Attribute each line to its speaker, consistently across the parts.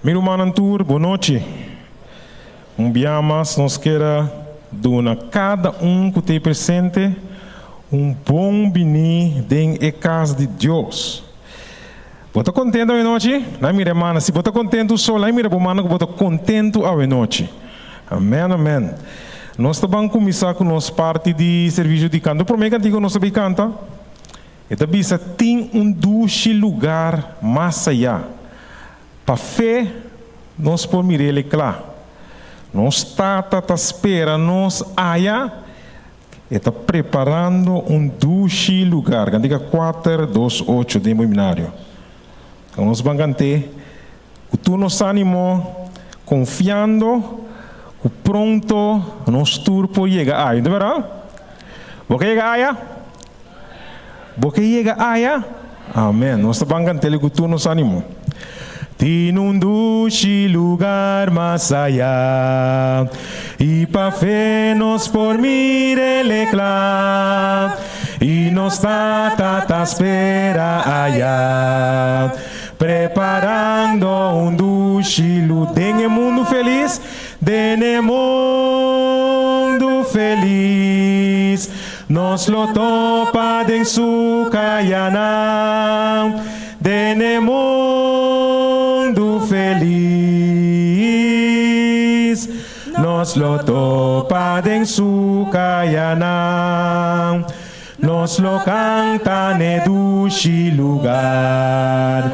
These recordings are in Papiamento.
Speaker 1: Mi rumannan tur, bon nochi. Un bia mas nos kier a duna kada un ku ta ei presente un bon biní den e kas di Dios. Bo ta kontentu awe nochi? Lai mira e mana. Si bo ta kontentu so, lai mira bo mana ku bo ta kontentu awe nochi. Amèn, amèn. Nos ta ban kuminsá ku nos parti di servisio di kanto. Promé kantiku nos ta bin kanta, e ta bisa, Tin un dushi lugar mas ayá. Pa fe nos por mir'el e kla. Nos Tata ta spera nos aya. E ta preparando un dushi lugar. Kantika kuater, dos, ocho den bo himnario. Kan nos ban kant'é ku tur nos ánimo, konfiando ku pronto nos tur por yega aya. No ta bèrdat? Bo ke yega aya? Bo ke yega aya? Amèn. Nos ta ban kant'é ku tur nos ánimo. Tin un dushi lugar mas ayá, i pa fe nos por mir'el e kla, i nos Tata ta spera ayá, preparando un dushi lu den e mundu felis, den e mundu felis, nos lo topa den su kayanan. Den e mundu felis Nos lo topa den su kayanan Nos lo kanta n'e dushi lugar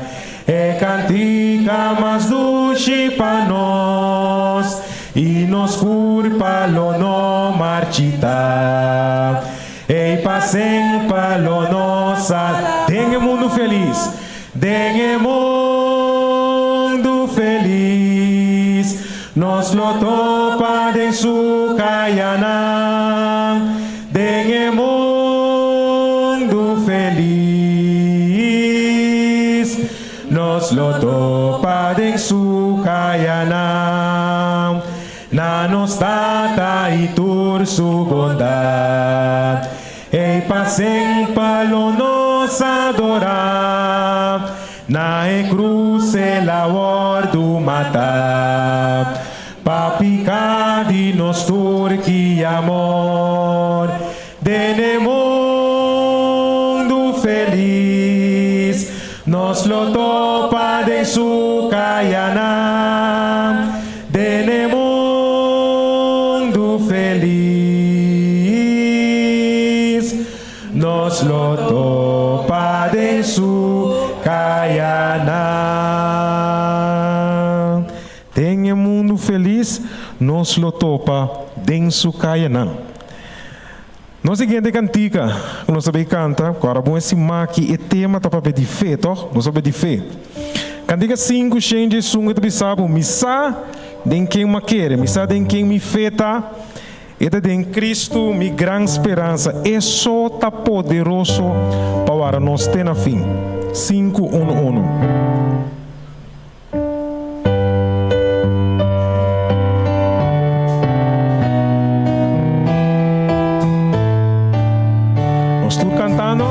Speaker 1: E kantika mas dushi pa nos I nos kurpa lo no marchita. Ei pa semper lo nos a den e mundu felis, den e mundu felis, nos lo topa den su kayanan, den e mundu felis, nos lo topa den su kayanan. Na nos Tata i tur su bondat. Ei pa semper lo nos adorá. Na e krus el a wòrdu matá. Pa piká di nos tur ki amor. Den e mundu felis nos lo topa den su kayanan. Den e mundu felis nos lo topa den su kayanan. Den e mundu felis nos lo topa den su kayanan. Nos siguiente kantika ku nos ta bay kanta, ku ora bon e siman aki e tema ta papia di fe, tòg? Nos papia di fe. Kantika sinku shen djesun ku ta bisa bo, Mi sa den ken m'a kere, mi sa den ken mi fe ta, e ta den Kristu mi gran speransa, e so ta poderoso pa wara nos te na fin. Sinku unu unu. Nos tur cantando.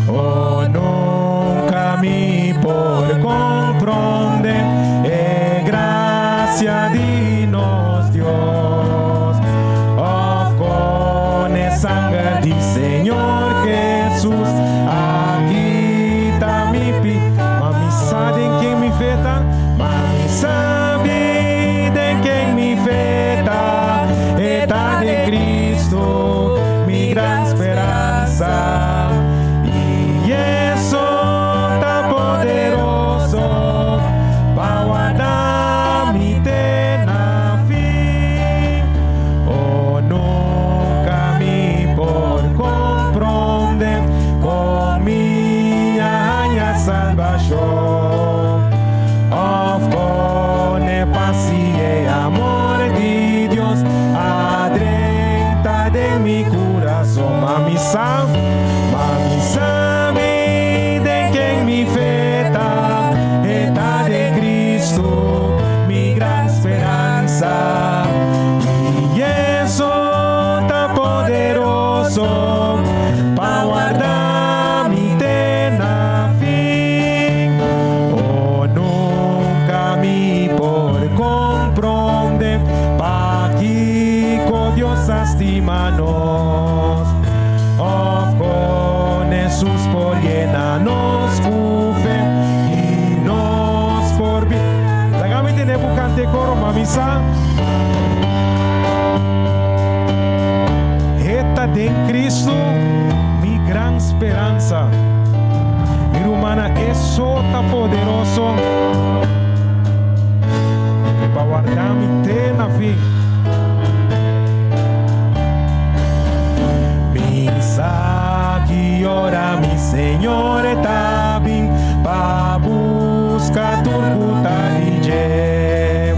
Speaker 1: Oh, nunca mi por comprende e gracia di nos Dios, of con e sanger di Señor Jesús a kita mi Ma mi sa den ken mi fe ta, ma mi sabi den ken mi fe ta, e ta den Cristo, mi gran speransa. I eso ta poderoso pa warda mi te na fin. Oh, nunca mi por comprende con mi a haña salbashon, òf kon e pas i e amor di Dios a drenta den mi kurason. Ma mi sa, ma mi sabi den ken mi fe ta, e ta den Cristo, mi gran speransa. I eso ta poderoso pa warda mi te na fin. Oh, nunca mi por. bisa. E ta den Cristo mi gran speransa. Mi rumannan, e so ta poderoso pa warda mi te na fin. Mi sa ki ora mi Señor e ta bin pa buska tur ku ta di dje.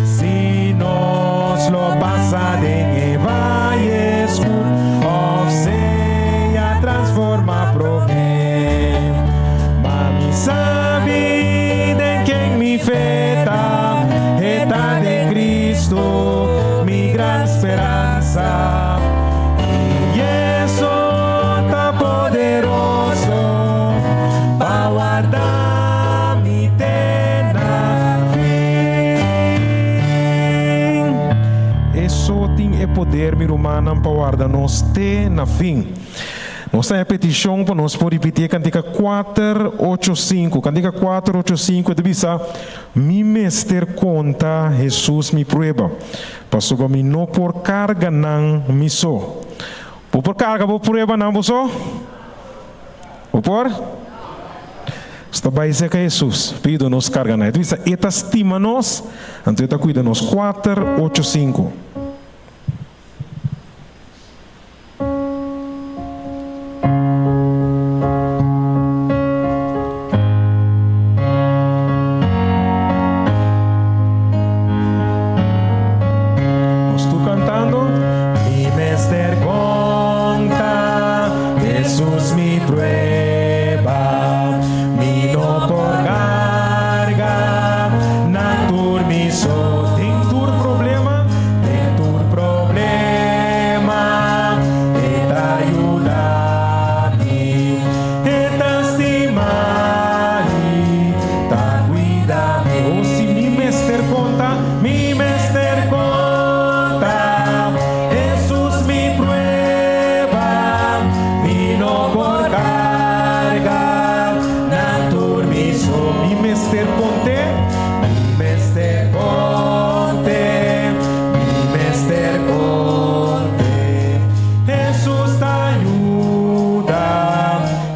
Speaker 1: Si nos lo pasa den e vaye skur òf sea transformá promé. Ma mi sabi den ken mi fe ta, e ta den Cristo, mi gran speransa. I e so ta poderoso pa warda mi te na fin. E so tin e poder, mi rumannan, pa warda nos te na fin. Nos ta e petishon pa nos por ripití e kantika 485. Kantika 485 e ta bisa, Mi mester konta Hesus mi prueba, pasobra mi no por karga nan mi so. Bo por karga bo pruebanan bo so? Bo por? Nos ta bai serka Hesus, pido nos karga nan. E ta bisa, E ta stima nos, anto E ta kuida nos. 485. Nos tur cantando. Mi mester conta Jesus mi prueba, mi no por carga nan tur mi so. Den tur problema, den tur problema, e ta yuda mi, e ta stima i ta cuida mi. Oh, si mi mester conta, mi mester conta, Jesus mi prueba, mi no por carga nan tur mi so. Mi mester conte, mi mester conte, mi mester conte, Jesus ta yuda,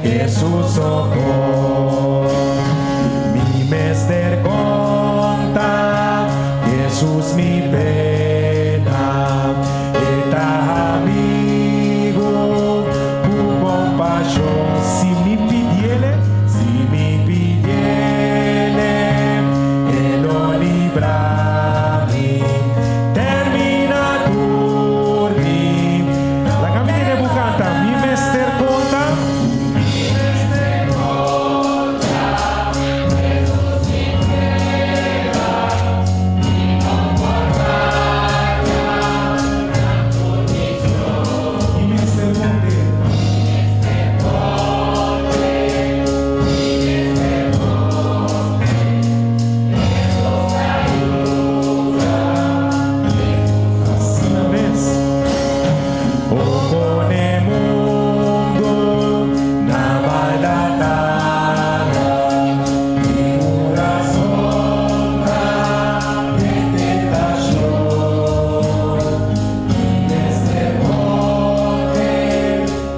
Speaker 1: Jesus sopor. Mi mester conta, Jesus mi pena, e ta amigo cu compasion. Si mi pidiele, si mi pidiele, e lo libra mi, termina tur mi. Laga mi tene bo canta, mi mester conta. Mi mester conta, Jesus mi prueba, mi no por carga nan tur mi so. Mi mester conte. Mi mester conte, mi mester conte, Jesus ta yuda, Jesus Asina mes. O con e mundo na maldatana, mi curason ta den tentacion. Mi mester conte,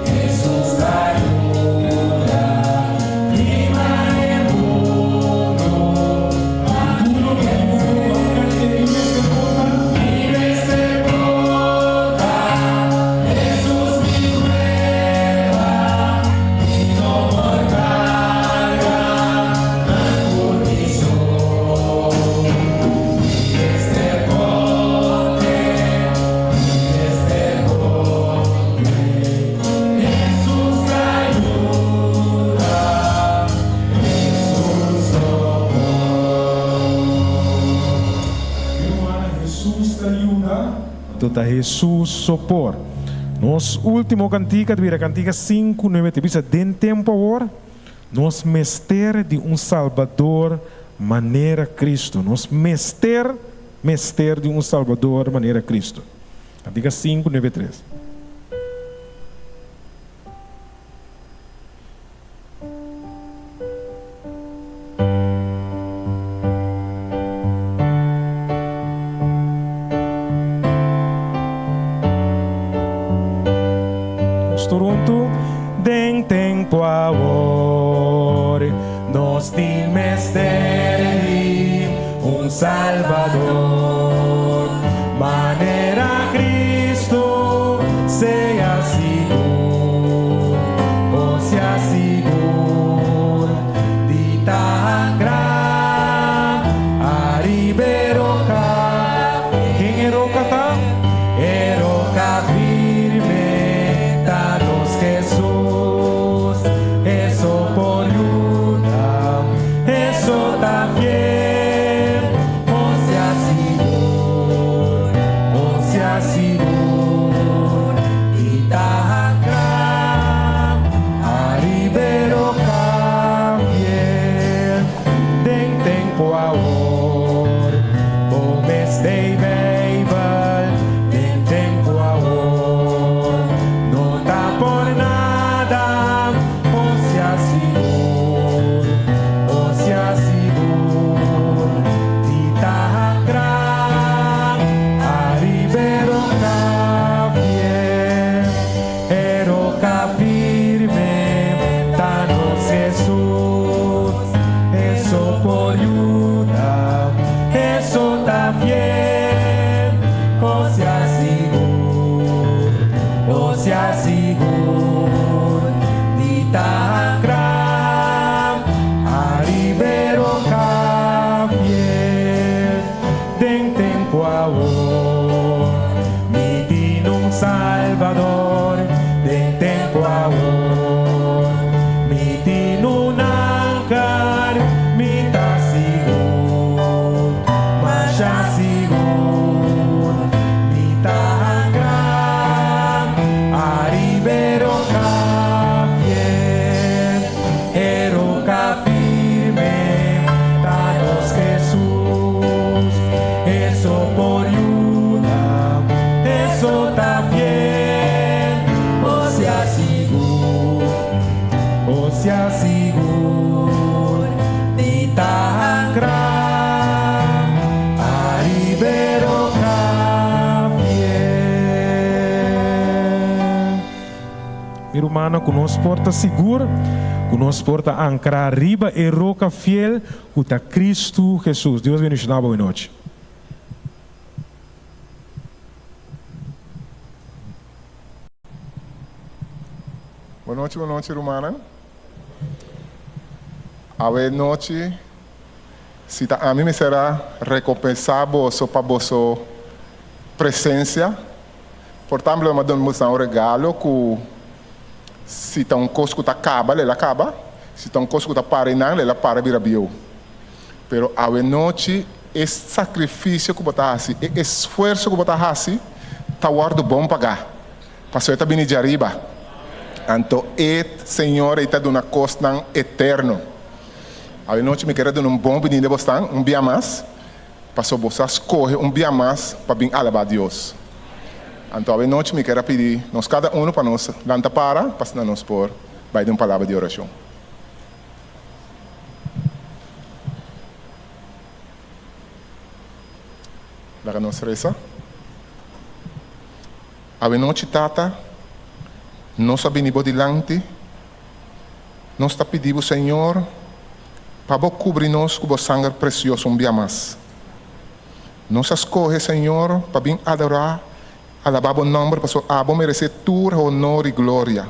Speaker 1: Jesus ta yuda, riba e mundo. Mi mester conta, Jesus mi prueba, mi no por carga nan tur mi so. Mi mester conte, mi mester conte, Jesus ta yuda, Jesus sopor. Mi rumannan, Jesus ta yuda. Anto ta Jesus sopor. Nos ultimo cantica ta bira cantica 5 9 ta bisa den tempo awor nos mester di un Salbador manera Cristo. Nos mester mester di un Salbador manera Cristo. Cantica 5 9 3. Santu den tempu awor. Nos tin mester di un Salbador manera Cristo, sea sigur, o sea sigur di ta ankrá ariba e roka. Ken e roka ta? E roka firme ta nos Jesus. E so por yuda, e so ta fiel. O sea sigur, o sea sigur di ta ankrá ariba e roka fiel den tempu awor. Bo mester Beibel den tempu awor. No ta por nada, o sea sigur, o sea sigur di ta ankrá ariba e roka fiel. E roka firme ta nos Jesus. E so por yuda, e so ta fiel. O sea sigur, o sea sigur di ta ankrá ariba e roka fiel den tempu awor. Mi tin un Salbador den tempu awor. Mi tin un anker, mi ta sigur, masha sigur. Mi ta ankrá ariba e roka fiel. E roka firme ta nos Jesus. E so por yuda, e so ta fiel. O sea sigur, o sea sigur di ta ankrá ariba e roka fiel. Mi rumannan, ku nos por ta sigur, ku nos por ta ankrá riba e roka fiel ku ta Kristu Hesus. Dios bendishoná bo anochi.
Speaker 2: Bon nochi, bon nochi rumannan. Awe nochi, si ta ami mester a recompensá boso pa boso presencia, por tanto lo mi a duna boso un regalo cu si ta un cos cu ta caba, lo el a caba, si ta un cos cu ta para einan, lo el a para bira bieu. Pero awe nochi e sacrificio cu bo ta haci, e esfuerzo cu bo ta haci, ta wordo bon pagá, pasobra e ta bini djariba. Anto e Señor ei ta duna cosnan eterno. Awe nochi mi kier a duna un bon binida bosnan un bia mas, pasobra boso a scoge un bia mas pa bin alaba Dios. Anto awe nochi mi kier a pidi nos cada uno pa nos lanta para, pa asina nos por bai den un palabra di oracion. Laga nos resa. Awenochi, Tata, nos a bini bo dilanti. Nos ta pidi bo, Señor, pa bo kubri nos ku bo sanger presioso un bia mas. Nos a skohe, Señor, pa bin adorá, alabá bo nòmber, pasobra abo meresé tur honor i gloria.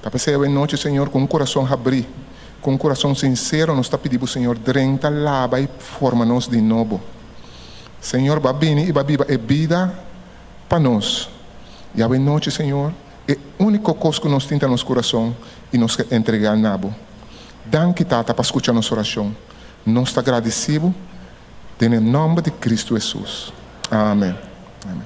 Speaker 2: Ta p'esei awenochi, Señor, ku un kurason habrí, ku un kurason sinsero nos ta pidi bo, Señor, drenta, laba i forma nos di nobo. Señor, bo a bini i bo a biba e bida pa nos. I awenochi, Señor, e úniko kos ku nos tin ta nos kurason i nos ke entregá na bo. Danki, Tata, pa skucha nos orashon. Nos ta gradisí bo den e nòmber di Kristu Hesus. Amen. Amen.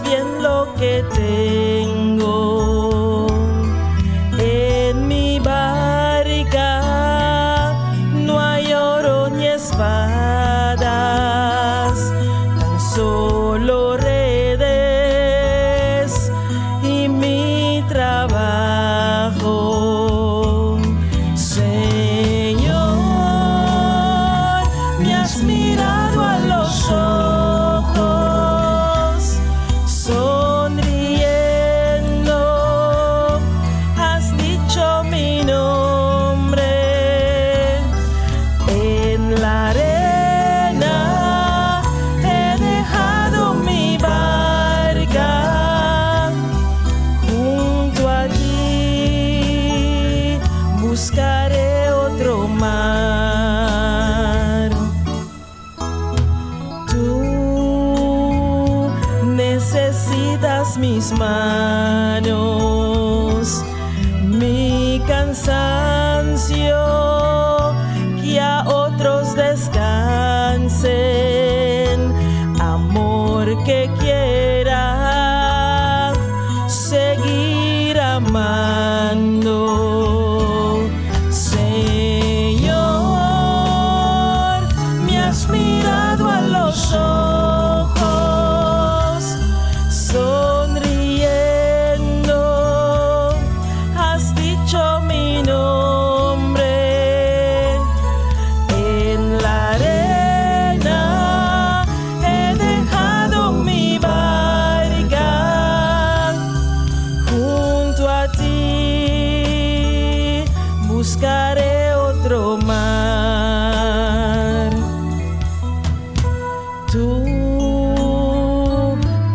Speaker 3: Bien lo que tengo. En mi barca no hay oro ni espadas, tan solo redes y mi trabajo. Señor, me has mirado a los ojos, sonriendo, has dicho mi nombre. En la arena he dejado mi barca junto a ti buscaré otro mar. Tú necesitas mis manos, mi cansancio, que a otros descansen, amor que quiera seguir amando. Señor, me has mirado a los ojos, sonriendo, has dicho mi nombre. En la arena he dejado mi barca junto a ti buscaré otro mar. Tú,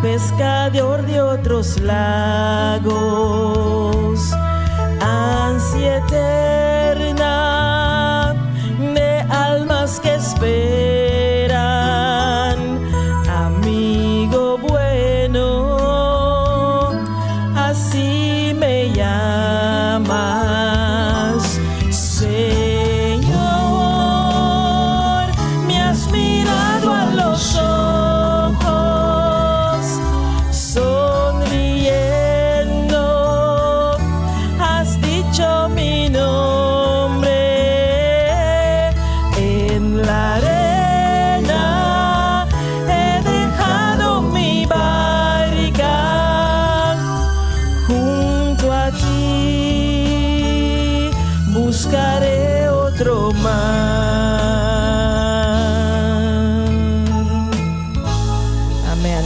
Speaker 3: pescador de otros lagos, ansia eterna de almas que esperan, amigo bueno, así me llamas, Señor, me has mirado a los ojos, sonriendo, has dicho mi nombre. En la arena he dejado mi barca junto a ti buscaré otro mar. Amen.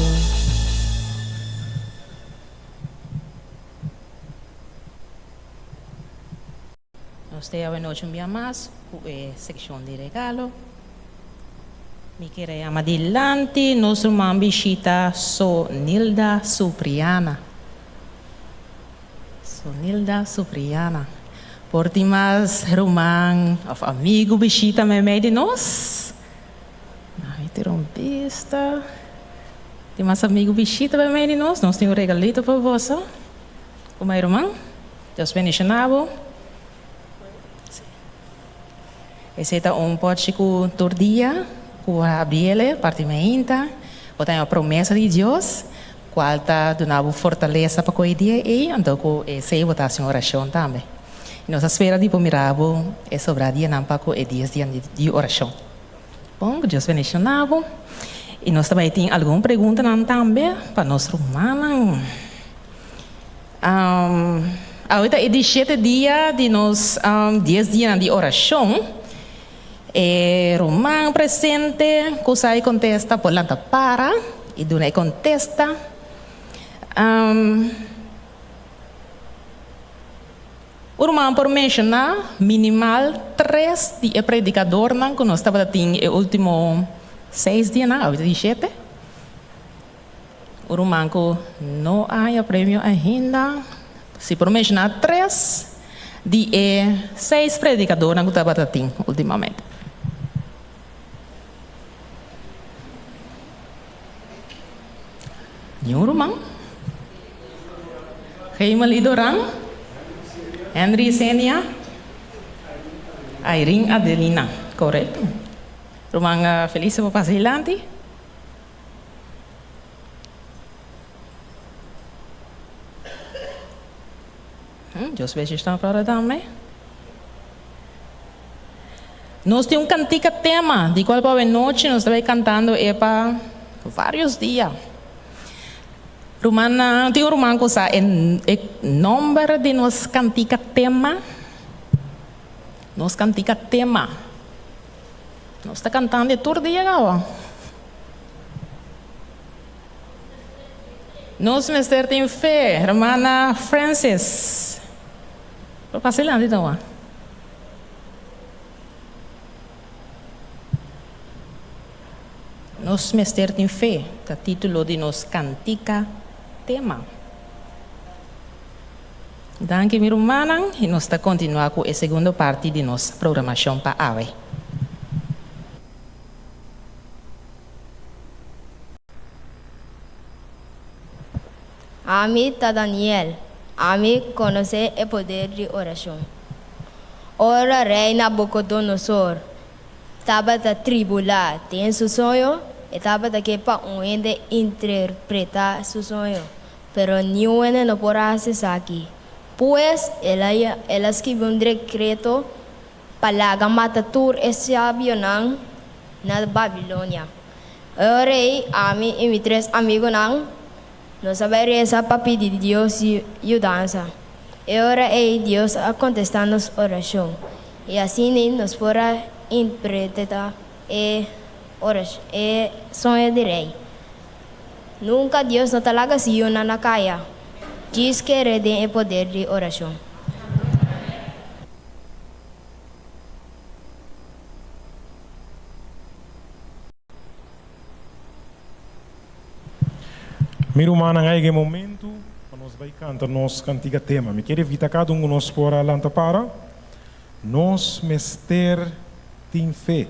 Speaker 4: Nos ta awe nochi un bia mas ku e sekshon di regalo. Mi kere yama dilanti nos ruman bishita Sonilda Supriana. Sonilda Supriana. Por tin mas ruman of amigu bishita meimei di nos? Nan mi tira un bista. Tin mas amigu bishita meimei di nos? Nos tin un regalito pa boso. Kuma e ruman? Dios bendiciona bo. Esey ta un pochi cu tur dia cu habriele parti mainta bo ta haña promesa di Dios cual ta duna bo fortalesa pa cu e dia ey anto cu esey bo ta haci un oracion tambe. Y nos ta spera di por mira bo e sobra dianan pa cu e dies dianan di oracion. Bon, cu Dios bendiciona bo. Y nos ta bay tin algun preguntanan tambe pa nos rumannan. Awe ta e di shete dia di nos dies dianan di orashon. E ruman presente ku sa e kontesta por lanta para i duna e kontesta. Un ruman por menshoná minimal tres di e predikadornan ku nos tabata tin e último seis dianan, awe ta di shete. Un ruman ku no a haña premio ainda, si por menshoná tres di e seis predikadornan ku tabata tin últimamente. Niun ruman? Heimel i Doran? Henry i Senia? Irene Adelina, korekto. Ruman Felice por pasa dilanti. Dios bendiciona para tambe. Nos tin un cantica tema, di cual pa nochi nos ta cantando e pa varios dia. Ruman, tin un ruman cu sa e nomber di nos cantica tema? Nos cantica tema. Nos ta cantando tur dia awor. Nos mester tin fe, ruman Francis. Pasa dilanti anto. Nos mester tin fe, ta titulo di nos cantica tema. Danki, mi ruman, y nos ta continua cu e segundo parti di nos programacion pa awe.
Speaker 5: Ami ta Daniel. Ami conoce e poder di oracion. Ora rey Nabucodonosor tabata tribula den su soño, e tabata ke pa un hende interpreta su soño, pero ningun hende no por a haci esaki. Pues, el a el a skirbi un decreto pa laga mata tur e sabionan na Babilonia. E ora ei, ami i mi tres amigunan nos a bai resa pa pidi Dios yudansa. E ora ei Dios a kontestá nos orashon, i asina nos por a interpretá e e soño di rei. Nunka Dios no ta laga su yunan na kaya. Djis kere den e poder di orashon.
Speaker 1: Mi rumannan, a yega e momento pa nos bai canta nos cantica tema. Mi kier invita cada un cu nos por a lanta para. Nos mester tin fe.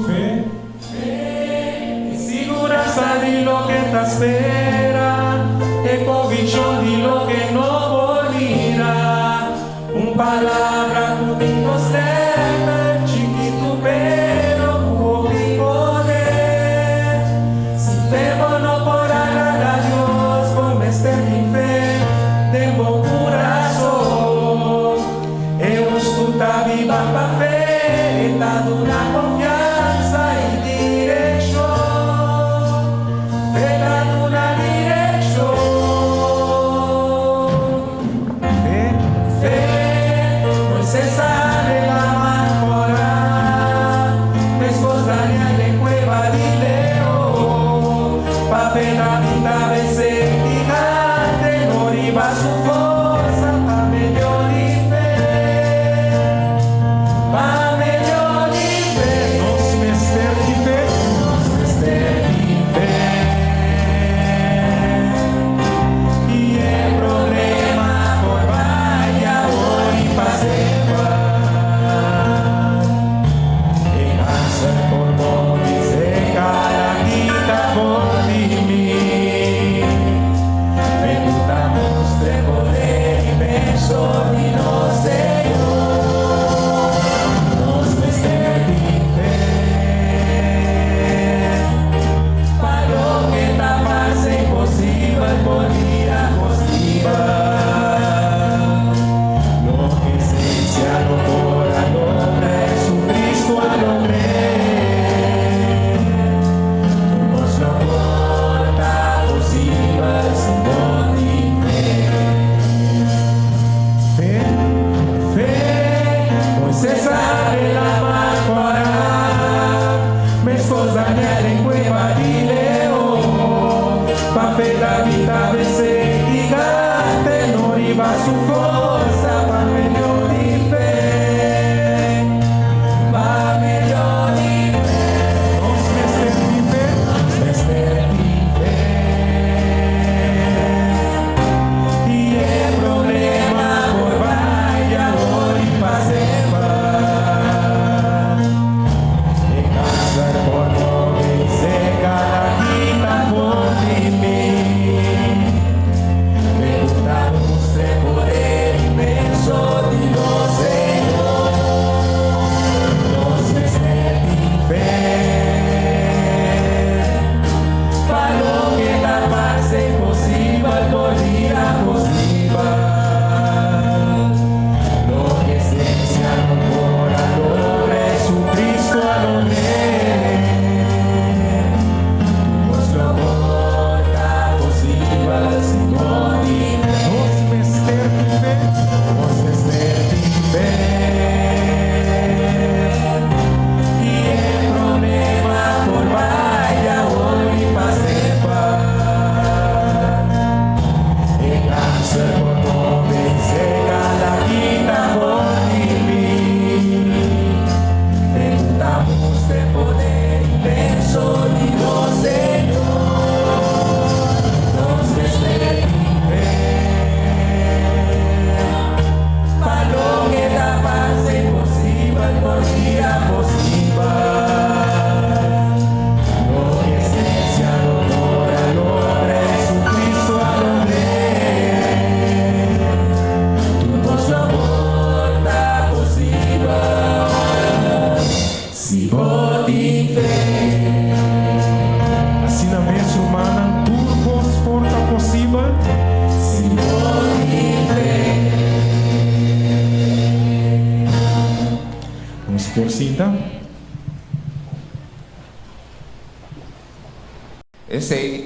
Speaker 1: Fe, e siguransa di loke ta spera, e conviccion di loke no por mira. Un palabra cu tin dos letter, chikito pero cu hopi poder. Sin fe bo no por agrada Dios, bo mester tin fe den bo curason. E hustu ta biba pa fe, e ta duna confiansa y direccion. Fe ta duna direccion. Fe, fe, Moises a habri Laman Cora, mescos Daniel den cueba di leon. Pa fe David a vence gigante, no riba su forsa, pa medio di fe. Pa medio di fe. Nos mester di fe, nos mester di fe. Y e problema por bay awor y pa semper. E cáncer por seca la kita for di mi. Fe cu ta mustra poder inmenso di nos Señor. Nos mester di fe. Pa loke ta parce imposibel por bira posibel. Loke ciencia no por a logra, Jesucristo a logr'e. Tur cos lo por ta posibel si bo tin fe. Fe, fe, Moises a habri Laman Cora, mescos Daniel den cueba di leon. Pa fe David a vence gigante, no riba su forsa, pa medio di fe. Pa medio di fe. Nos mester di fe, nos mester di fe. Y e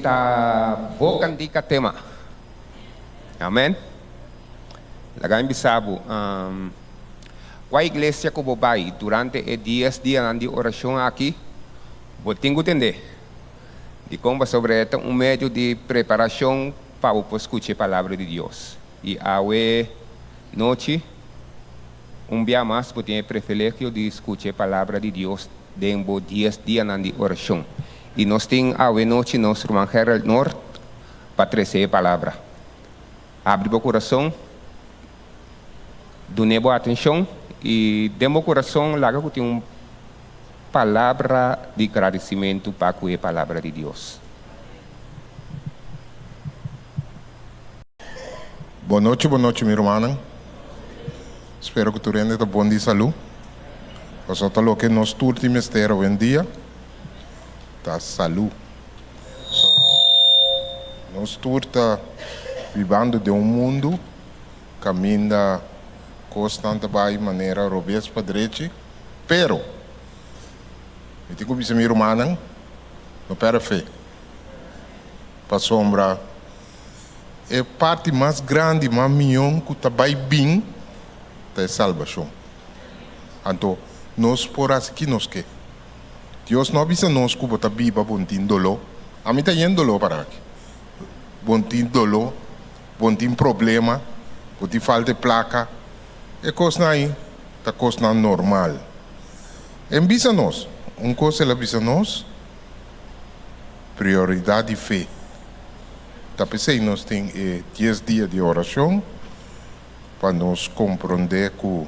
Speaker 6: ta bo kantika tema. Amen. Laga mi bisa bo, kua iglesia ku bo bai durante e dies dianan di orashon aki, bo tin ku tende. Dikon? Pasobra e ta un medio di preparashon pa bo por skucha e Palabra di Dios. I awe nochi, un bia mas bo tin e privilegio di skucha e Palabra di Dios den bo dies dianan di orashon. I nos tin awe nochi nos ruman Gerald Noord pa trese e Palabra. Abri bo kurason, dun'é bo atenshon i den bo kurason laga ku tin un palabra di gradisimentu pa ku e Palabra di Dios.
Speaker 2: Bon nochi bon nochi mi rumannan spero ku tur hende ta bon di salu pasobra ta loke nos tur tin mester awendia ta salu so nos tur ta bibando den un mundu kaminda kosnan ta bai manera robes pa drechi pero mi tin ku bisa mi rumannan no pèrdè fe pasobra E parti mas grandi, mas mion ku ta bai bin ta e salbashon. Anto, nos por hasi ki nos ke. Dios no a bisa nos ku bo ta biba bon tin doló. Ami ta yen doló para aki. Bon tin doló, bon tin problema, bo tin falta e plaka. E kosnan ei ta kosnan normal. E bisa nos, un kos el a bisa nos, prioridat di fe. Ta p'esei nos tin e dies dia di orashon, pa nos komprondé ku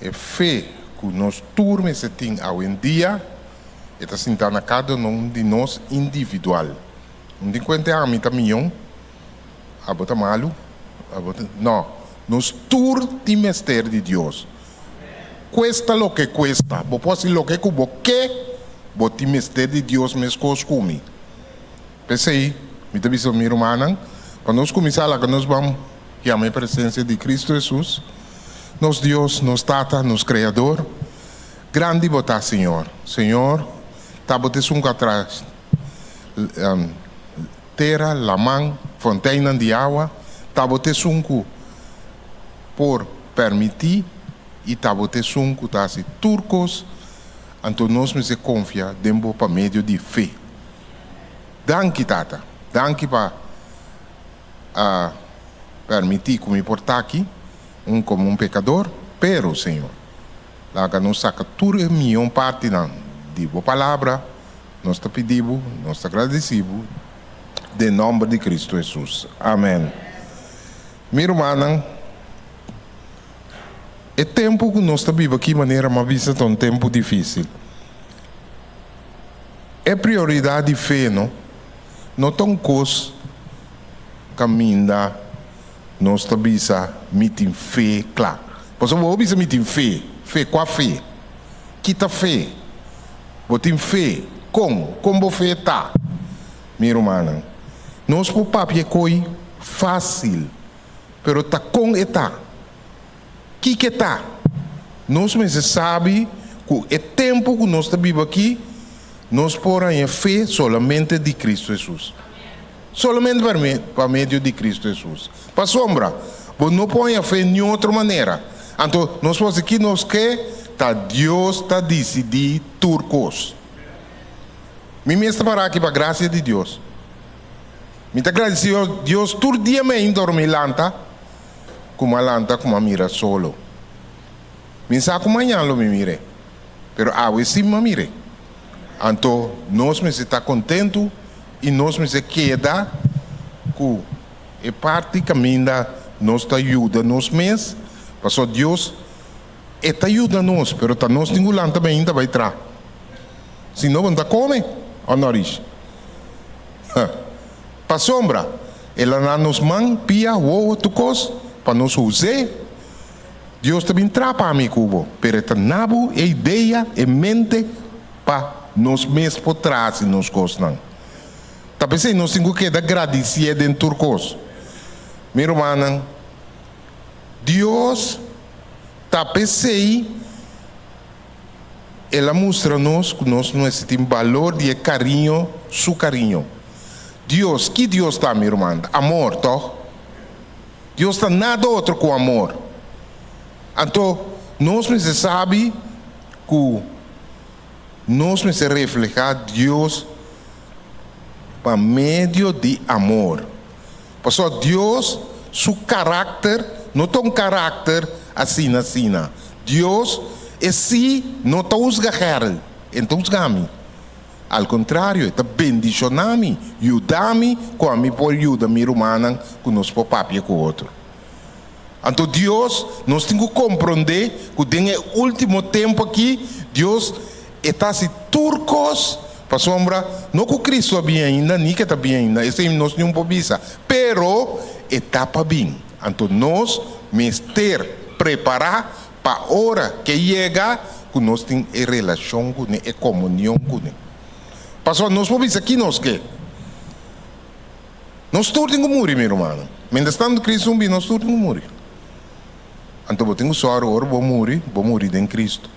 Speaker 2: e fe ku nos tur mester tin awendia, e ta sintá na kada un di nos individual. No tin kuenta ami ta mion, abo ta malu, abo ta. No, nos tur tin mester di Dios. Kuesta loke kuesta, bo por hasi loke ku bo ke, bo tin mester di Dios meskos ku mi. P'esei, mi ta bisa mi rumannan, pa nos kuminsá laga nos ban yama e presensia di Kristu Hesus, nos Dios, nos Tata, nos Kreador. Grandi bo ta, Señor. Señor, ta bo ta esun ku a traha tera, laman, fonteinnan di awa. Ta bo ta esun ku por permití i ta bo ta esun ku ta hasi tur kos. Anto nos mester konfia den bo pa medio di fe. Danki Tata, danki pa a permiti ku mi por ta aki, un komo un pekador, pero Señor, laga nos saka tur e mion partinan di Bo Palabra, nos ta pidi Bo, nos ta gradisi Bo, den nomber di Cristo Jesus. Amen. Mi rumannan, e tempu ku nos ta biba aki manera mi a bisa ta un tempu difisil. E prioridat di fe no no ta un kos kaminda nos ta bisa mi tin fe kla. Pasobra bo bisa mi tin fe, fe kua fe? Ki ta fe? Bo tin fe kon? Kon bo fe ta? Mi rumannan, nos por papia e koi fásil, pero ta kon e ta? Kiko e ta? Nos mester sabi ku e tempu ku nos ta biba aki, nos por haña fe solamente di Kristu Hesus. Solamente pa medio di Kristu Hesus. Pasobra, bo no por haña fe niun otro manera. Anto, nos por hasi ki nos ke, ta Dios ta disidí tur kos. Mi mes ta para aki pa grasia di Dios. Mi ta gradisí Dios tur dia mi a indormí lanta. Ku m'a lanta ku m'a mira solo. Mi sa ku mañan lo mi mir'é, pero awe sí m'a mir'é. Anto nos mester ta kontentu i nos mester keda ku e parti kaminda nos ta yuda nos mes, pasobra Dios e ta yuda nos, pero ta nos tin ku lanta mainta bai traha. Si no bo no ta kome, òf no Rish? Pasobra el a na nos man, pia, wowo, tur kos, pa nos us'é. Dios ta bin traha pa mi ku bo, pero e ta na bo e idea, e mente, pa nos mes por traha hasi nos kosnan. Ta p'esei nos tin ku keda gradisié den tur kos. Mi rumannan, Dios ta p'esei el a mustra nos ku nos mester tin balor di e kariño, su kariño. Dios, ki Dios ta, mi ruman? Amor, tòg? Dios ta nada otro ku amor. Anto, nos mester sabi ku nos mester reflehá Dios pa medio di amor. Pasobra Dios su karakter no ta un karakter asina asina. Dios e sí no ta husga Gerl, e no ta husga mi. Al kontrario, e ta bendishoná mi, yuda mi ku ami por yuda mi rumannan ku nos por papia ku otro. Anto Dios, nos tin ku komprondé ku den e último tempu akí, Dios e ta hasi tur kos pasobra no ku Kristu a bin ainda ni ku e ta bin ainda, esei nos niun por bisa, pero e ta pa bin. Anto nos mester prepará pa ora ku e yega ku nos tin e relashon kuné, e komunion kuné. Pasobra nos por bisa ki nos ke. Nos tur tin ku muri, mi rumannan. Mientras tantu Cristo no bini, nos tur tin ku muri. Anto bo tin ku sòru ora bo muri, bo muri den Cristo.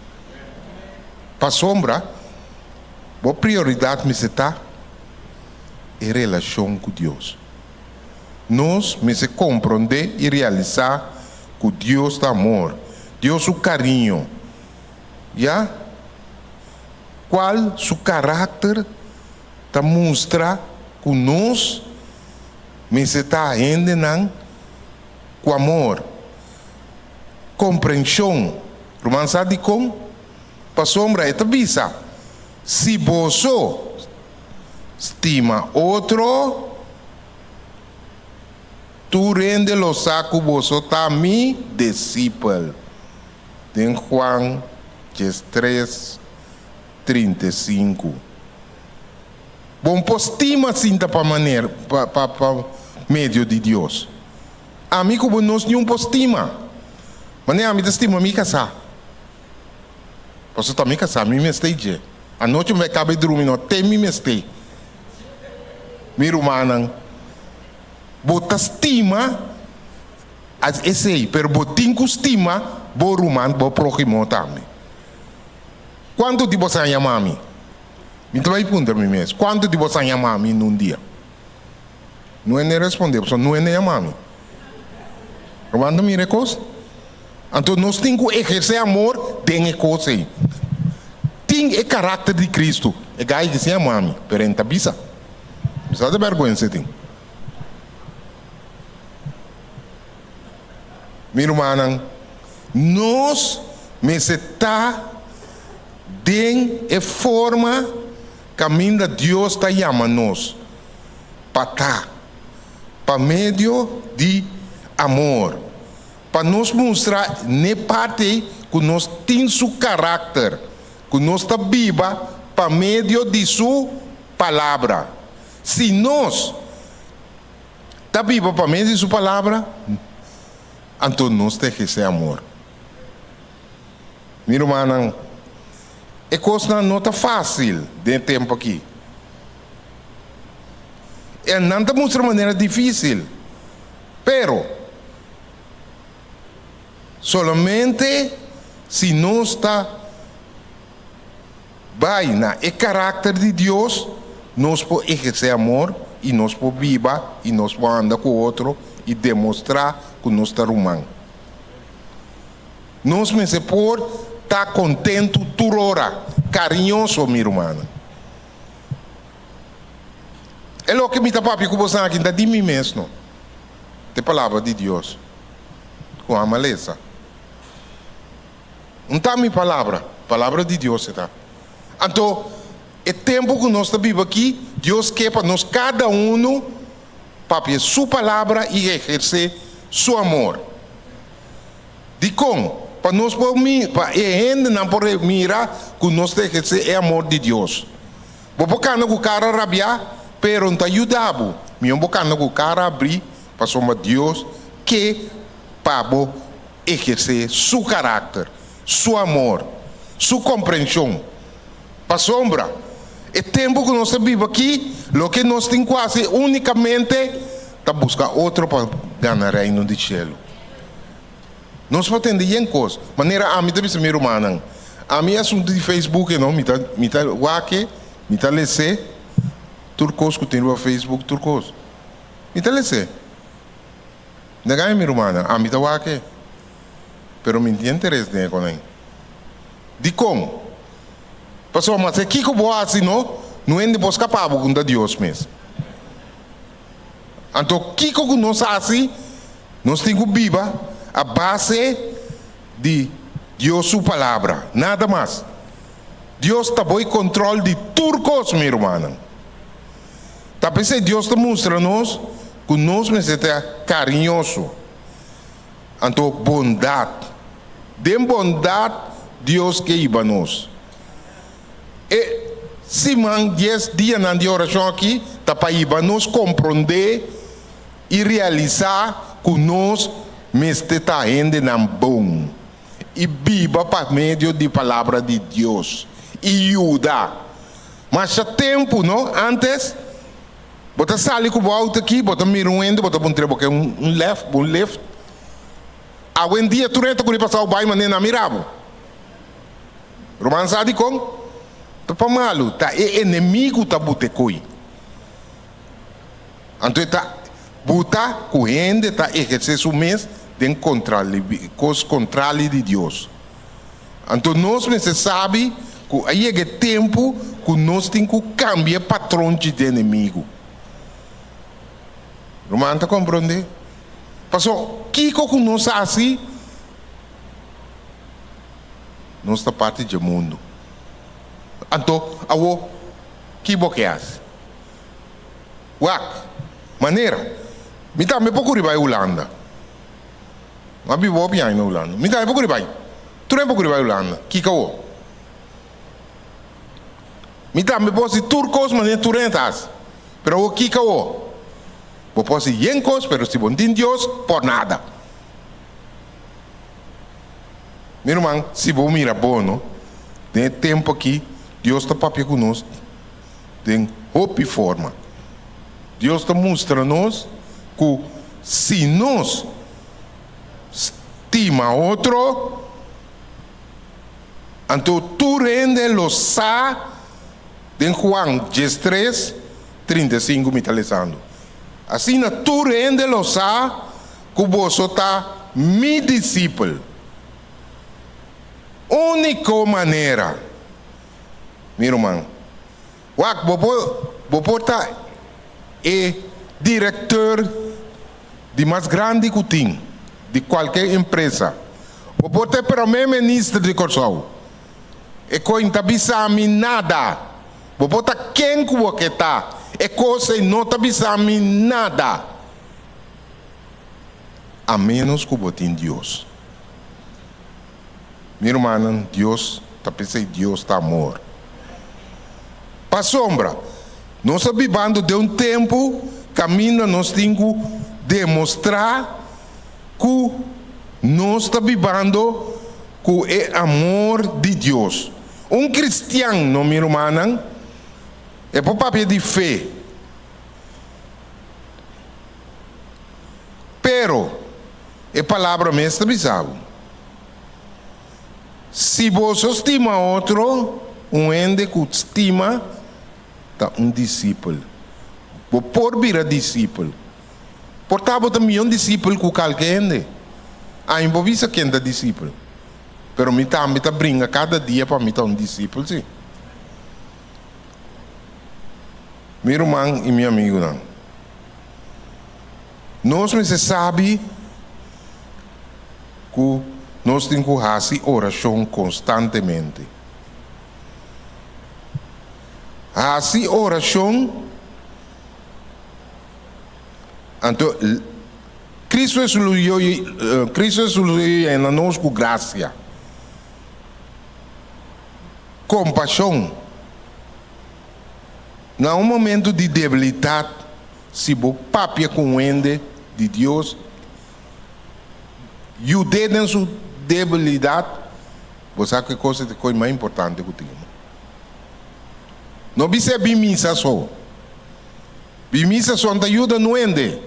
Speaker 2: Pasobra bo prioridat mester ta e relashon ku Dios. Nos mester komprondé i realisá ku Dios ta amor, Dios su kariño, ya kual su karakter ta mustra ku nos mester ta hendenan ku amor, komprenshon. Ruman sa dikon? Pasobra e ta bisa, Si boso stima otro, tur hende lo sa ku boso ta mi disipel. Den Juan diestres. 35. Bo no por stima sinta pa maner pa pa pa medio di Dios. Ami ku bo nos niun por stima. Manera ami ta stima mi kasá. Pasobra ta mi kasá, mi mester dje. Anochi mi bai kaba e drumi no te mi mester. Mi rumannan, bo ta stima esei, pero bo tin ku stima bo ruman, bo próhimo tambe. Kuantu di boso a yama mi? Mi ta bai puntra mi mes, kuantu di boso a yama mi nun dia? No hende responde, pasobra no hende yama mi. Ruman ta mira e kos? Anto nos tin ku ehersé amor den e kos ei. Tin e karakter di Kristu. E gai ki si yama mi, pero e no ta bisa. Mi sa ta bèrgwensa e tin. Mi rumannan, nos mester ta den e forma kaminda Dios ta yama nos pa ta, pa medio di amor, pa nos mustra n'e parti ei ku nos tin su karakter, ku nos ta biba pa medio di su Palabra. Si nos ta biba pa medio di su palabra, anto nos ta ehersé amor. Mi rumannan, e kosnan no ta fásil den e tempu akí. E nan ta mustra manera difísil, pero solamente si nos ta Bai na e karakter di Dios, nos por ehersé amor i nos por biba i nos por anda ku otro i demostrá ku nos ta ruman. Nos mester por ta kontentu tur ora, kariñoso, mi rumannan. E loke mi ta papia ku boso aki no ta di mi mes no, ta e palabra di Dios ku ama lesa. Un ta mi palabra, palabra di Dios e ta. Anto, e tempu ku nos ta biba aki, Dios ke pa nos kada unu papia Su palabra i ehersé Su amor. Dikon? Pa nos por mi, pa e hendenan por mira ku nos ta ehersé e amor di Dios. Bo por kanda ku kara rabiá, pero N ta yuda bo. Mihó bo kanda ku kara abrí, pasobra Dios ke pa bo ehersé su karakter, su amor, su komprenshon. Pasobra, e tempu ku nos ta biba aki, loke nos tin ku hasi únikamente ta buska otro pa gana Reino di Shelu. Nos por tende yen kos. Manera ami ta bisa mi rumannan, ami asuntu di Facebook e no, mi ta mi ta wak e, mi ta les'é. Tur kos ku tin riba Facebook, tur kos. Mi ta les'é. Negai mi rumannan, ami ta wak e. Pero mi no tin interes den e konai. Dikon? Pasobra mas e kiko bo hasi no, no hende por skapa bo ku ta Dios mes. Anto kiko ku nos hasi, nos tin ku biba a base di Dios su palabra, nada mas. Dios ta boi kontrol di tur kos, mi rumannan. Ta p'esei Dios ta mustra nos ku nos mester ta kariñoso. Anto bondat. Den bondat Dios ke hiba nos. E siman dies dianan di orashon aki ta pa hiba nos komprondé i realisá ku nos mester ta hendenan bon i biba pa medio di Palabra di Dios i yuda. Masha tempu, no? Antes, bo ta sali ku bo outo aki, bo ta mira un hende, bo ta puntr'é, bo ke un left, un lift? Awendia tur hende ta kuri pasá bo bai manera nan mira bo. Ruman sa dikon? Ta pa malu, ta e enemigu ta buta e koi. Anto e ta buta ku hende ta ehersé su mes den kos kontrali di Dios. Anto nos mester sabi ku a yega e tempu ku nos tin ku kambia e patronchi di enemigu. Ruman ta komprondé? Pasobra kiko ku nos hasi? Nos ta parti dje mundu. Anto, awo, ki bo ke hasi? Wak, manera, mi tambe por kuri bai Hulanda. Mi a biba hopi aña na Hulanda. Mi tambe por kuri bai. Tur hende por kuri bai Hulanda. Kiko awo? Mi tambe por hasi tur kos manera tur hende ta hasi. Pero awo, kiko awo? Bo por hasi yen kos, pero si bo no tin Dios, por nada. Mi ruman, si bo mira bono, den e tempu aki Dios ta papia ku nos den hopi forma. Dios ta mustra nos ku si nos stima otro, anto tur hende lo sa, den Juan diestres, 35 mi ta lesando, asina tur hende lo sa ku boso ta mi disipel. Úniko manera, mi ruman, wak, bo por, bo por ta e direktor di mas grandi ku tin, di kualke empresa. Bo por ta e promé minister di Kòrsou. E kos no ta bisa mi nada. Bo por ta ken ku bo ke ta, e kos ei no ta bisa mi nada. A ménos ku bo tin Dios. Mi rumannan, Dios ta p'esei Dios ta amor. Pasobra nos ta bibando den un tempu kaminda nos tin ku demostrá ku nos ta bibando ku e amor di Dios. Un kristian, no mi rumannan, e por papia di fe. Pero, e palabra mes ta bisa bo, Si boso stima otro, un hende ku stima ta un disipel. Bo por bira disipel. Por ta bo ta mihó disipel ku kalke hende. Ami por bisa ken ta disipel, pero mi tambe ta bringa kada dia pa mi ta un disipel, si. Mi ruman i mi amigunan, nos mester sabi ku nos tin ku hasi orashon konstantemente. Hasi orashon, anto Kristu Kristu Hesus lo yena nos ku grasia, kompashon. Na un momento di debilitat, si bo papia ku un hende di Dios, yud'é den su debilidat, bo sa ku e kos ta e kos mas importante ku tin. No bis'é bin misa so. Bin misa so no ta yuda un hende.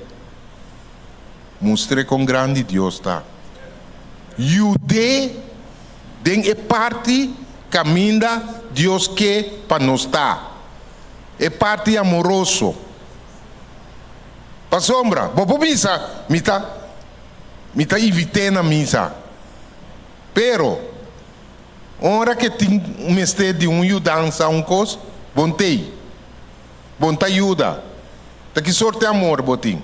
Speaker 2: Mustr'é kon grandi Dios ta. Yud'é den e parti kaminda Dios ke pa nos ta.
Speaker 7: E parti amoroso. Pasobra, bo por bisa, mi ta, mi ta invit'é na misa. Pero, ora ku e tin mester di un yudansa, un kos, bo n' t'ei. Bo n' ta yuda. Ta ki sorto di amor bo tin?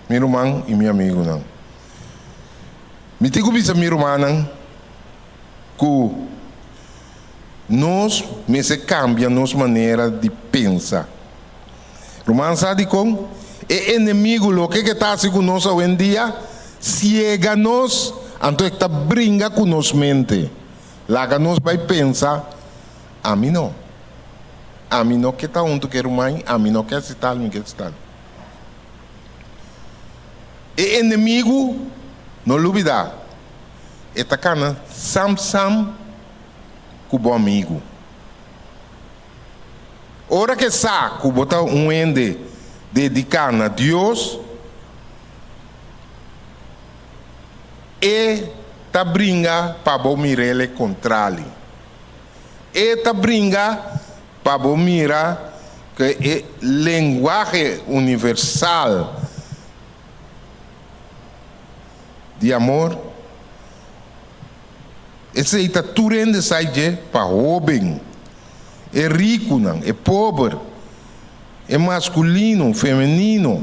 Speaker 7: Mi ruman i mi amigunan. Mi tin ku bisa mi rumannan ku nos mester kambia nos manera di pensa. Ruman sa dikon? E enemigu loke ke ta hasi ku nos awendia, siega nos, anto e ta bringa ku nos mente. Laga nos bai pensa, Ami no. Ami no ke ta huntu ku e ruman, ami no ke hasi tal, mi ke hasi tal. E enemigu, no lubidá, e ta kana sam sam ku bo amigu. Ora ku e sa ku bo ta un hende dediká na Dios, e ta bringa pa bo mir'el e kontrali. E ta bringa pa bo mira ku e lenguahe universal di amor, esei ta tur hende sa dje pa hóben, e rikunan, e pober, e maskulino, femenino,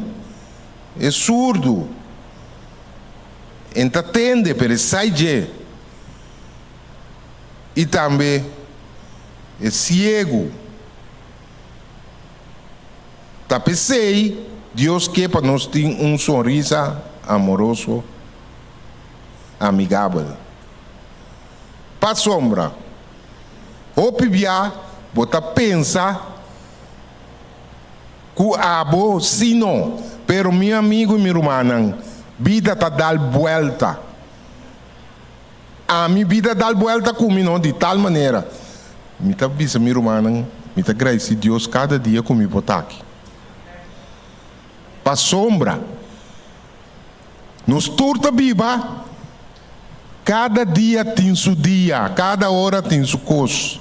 Speaker 7: e surdu, e n' ta tende pero e sa dje. I tambe e siegu. Ta p'esei Dios ke pa nos tin un sonrisa amoroso, amigabel. Pasobra, hopi bia bo ta pensa ku abo si no, pero mi amigu i mi rumannan, bida ta dal buelta. Ami bida dal buelta ku mi no di tal manera. Mi ta bisa mi rumannan, mi ta gradisí Dios kada dia ku mi por ta aki. Pasobra nos tur ta biba, kada dia tin su dia, kada ora tin su kos.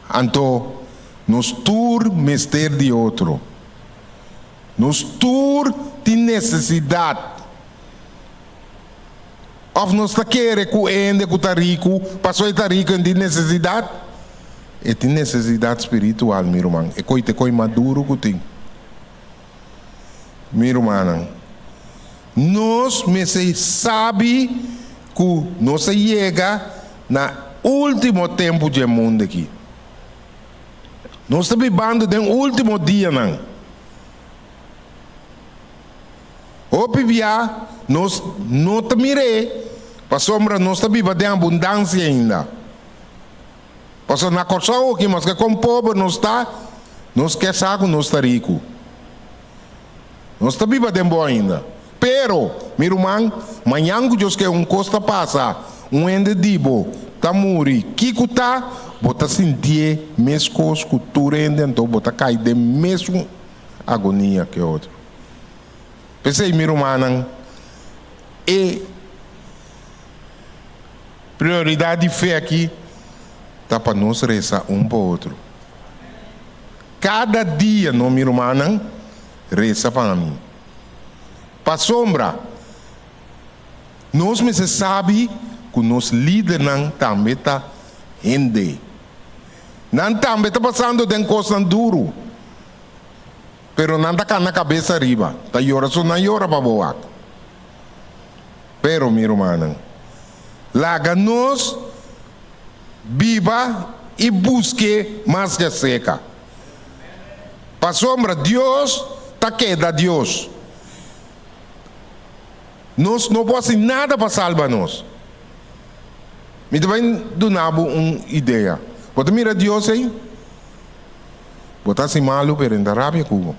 Speaker 7: Anto nos tur mester di otro. Nos tur tin nesesidat. Òf nos ta kere ku e hende ku ta riku, pasobra e ta riku e no tin nesesidat? E tin nesesidat spiritual, mi ruman. E koi ta e koi mas duru ku tin. Mi rumannan, nos mester sabi ku nos a yega na último tempu dje mundu aki. Nos ta bibando den último dianan. Hopi bia nos no ta mir'é pasobra nos ta biba den abundansia ainda. Pasobra na Kòrsou oki maske kon pober nos ta, nos ke sa ku nos ta riku. Nos ta biba den bo ainda. Pero, mi ruman, mañan ku Dios ke un kos ta pasa, un hende di bo ta muri, kiko ta? Bo ta sintié meskos ku tur hende anto bo ta kai den mesun agonia ke otro. P'esei, mi rumannan, e prioridat di fe aki ta pa nos resa un pa otro. Kada dia, no, mi rumannan, resa pa mi. Pasobra nos mester sabi ku nos lidernan tambe ta hende. Nan tambe ta pasando den kosnan duru. Pero nan ta kana kabes ariba, ta yora so nan yora pa bo wak. Pero, mi rumannan, laga nos biba i busk'é mas djaserka. Pasobra Dios ta keda Dios. Nos no por hasi nada pa salba nos. Mi ta bai duna bo un idea. Bo ta mira Dios ei? Bo ta hasi malu pero e ta rabia ku bo.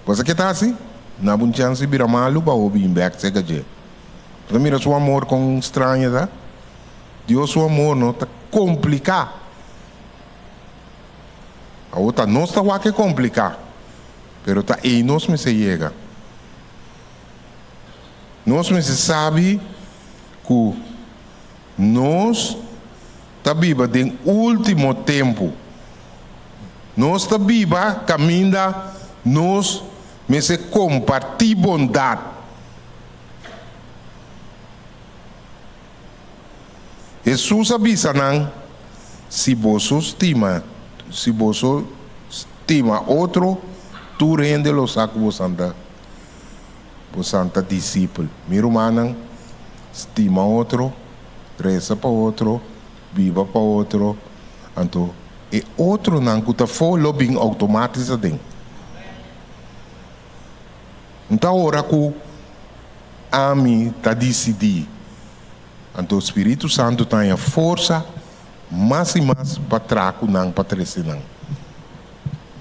Speaker 7: Bo sa ke ta hasi? Na bo un chans di bira malu pa bo bin bek serka dje. Bo ta mira su amor kon straño ta? Dios su amor no ta kompliká. Awor ta nos ta wak e kompliká, pero ta ei nos mester yega. Nos mester sabi ku nos. ta biba den último tempu. Nos ta biba kaminda nos mester kompartí bondat. Hesus a bisa nan, Si boso stima, si boso stima otro, tur hende lo sa ku bosan ta bosan ta disipel. Mi rumannan, stima otro, resa pa otro, biba pa otro, anto e otronan ku ta afó lo bin outomátis aden. N ta ora ku ami ta disidí, anto Spiritu Santu ta haña forsa mas i mas pa traha ku nan pa trese nan.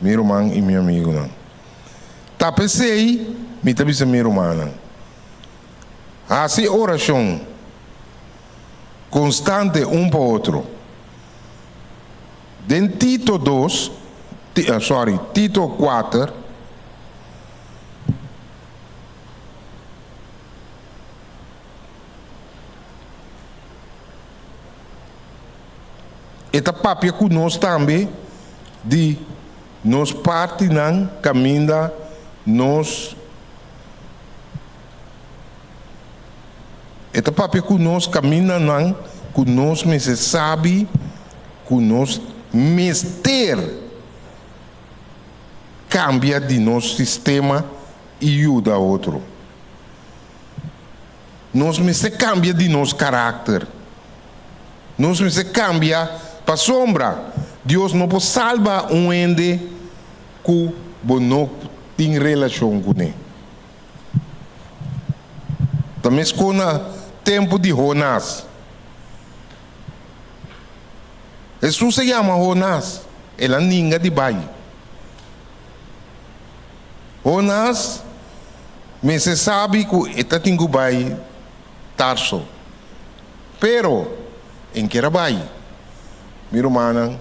Speaker 7: Mi ruman i mi amigunan, ta p'esei mi ta bisa mi rumannan, hasi orashon konstante un pa otro. Den Tito dos, sorry, Tito kuater, e ta papia ku nos tambe di nos partinan kaminda nos E ta papia ku nos kamindanan ku nos mester sabi ku nos mester kambia di nos sistema i yuda otro. Nos mester kambia di nos karakter. Nos mester kambia pasobra Dios no por salba un hende ku bo no tin relashon kuné. Ta meskos na tempu di Jonas. Hesus a yama Jonas, el a ninga di bai. Jonas mester sabi ku e ta tin ku bai Tarso, pero e n'ker a bai. Mi rumannan,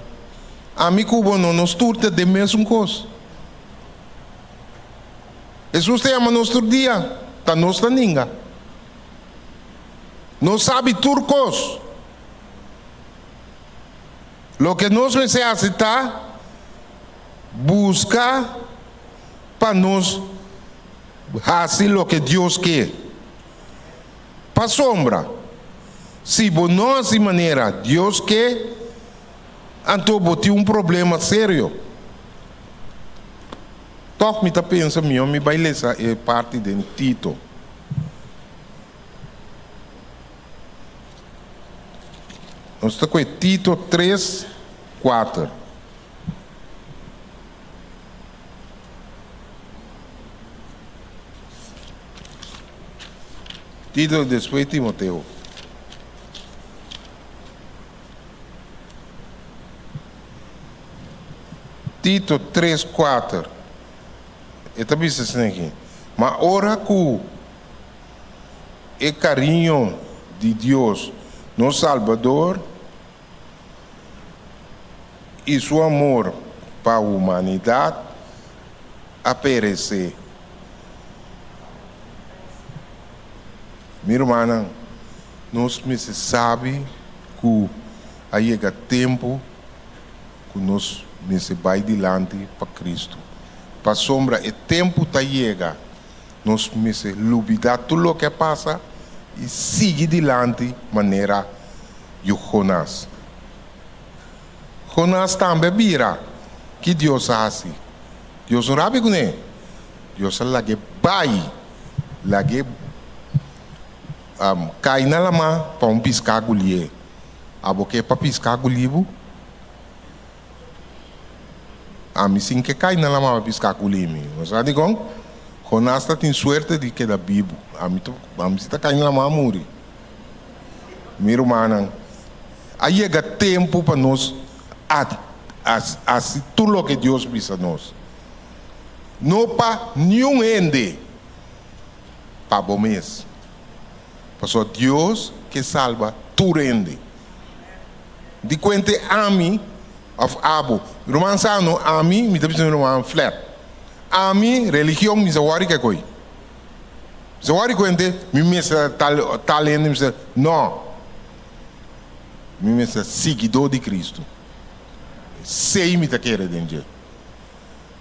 Speaker 7: ami ku bo no nos tur ta den mesun kos. Hesus ta yama nos tur dia, ta nos ta ninga. Nos sabi tur kos. Loke nos mester hasi ta buska pa nos hasi loke Dios ke. Pasobra, si bo no hasi manera Dios ke, anto bo tin un problema serio. Tòg mi ta pensa mihó mi bai lesa e parti den Tito. Nos ta kohe Tito tres, kuater. Tito despues Timoteo. Tito tres kuater, e ta bisa asina aki, Ma ora ku e kariño di Dios nos Salbador i su amor pa humanidat a peresé. Mi rumannan, nos mester sabi ku a yega tempu ku nos mester bai dilanti pa Kristu. Pasobra e tempu ta yega, nos mester lubidá tur loke a pasa i sigui dilanti manera yu Jonas. Jonas tambe a bira ki Dios a hasi. Dios no rabia kuné. Dios a lag'é bai, lag'é kai na lamá pa un piská gulié. Abo ke pa piská guli bo? Ami sin ke kai na lama pa piská guli mi. Bo sa dikon? Jonas ta tin suerte di keda bibu. Ami ta, ami si ta kai na lama a muri. Mi rumannan, a yega tempu pa nos a hasi tur loke Dios bisa nos. No pa niun hende, pa bo mes. Pasobra Dios ke salba tur hende. Di kuente ami òf abo. Ruman sa no, ami, mi ta bisa mi ruman flat. Ami, religion, mi sa wòri ke koi. Mi sa wòri kuente mi mester tal tal hende, mi mester, no. Mi mester ta siguidó di Kristu. Esei mi ta kere den dje.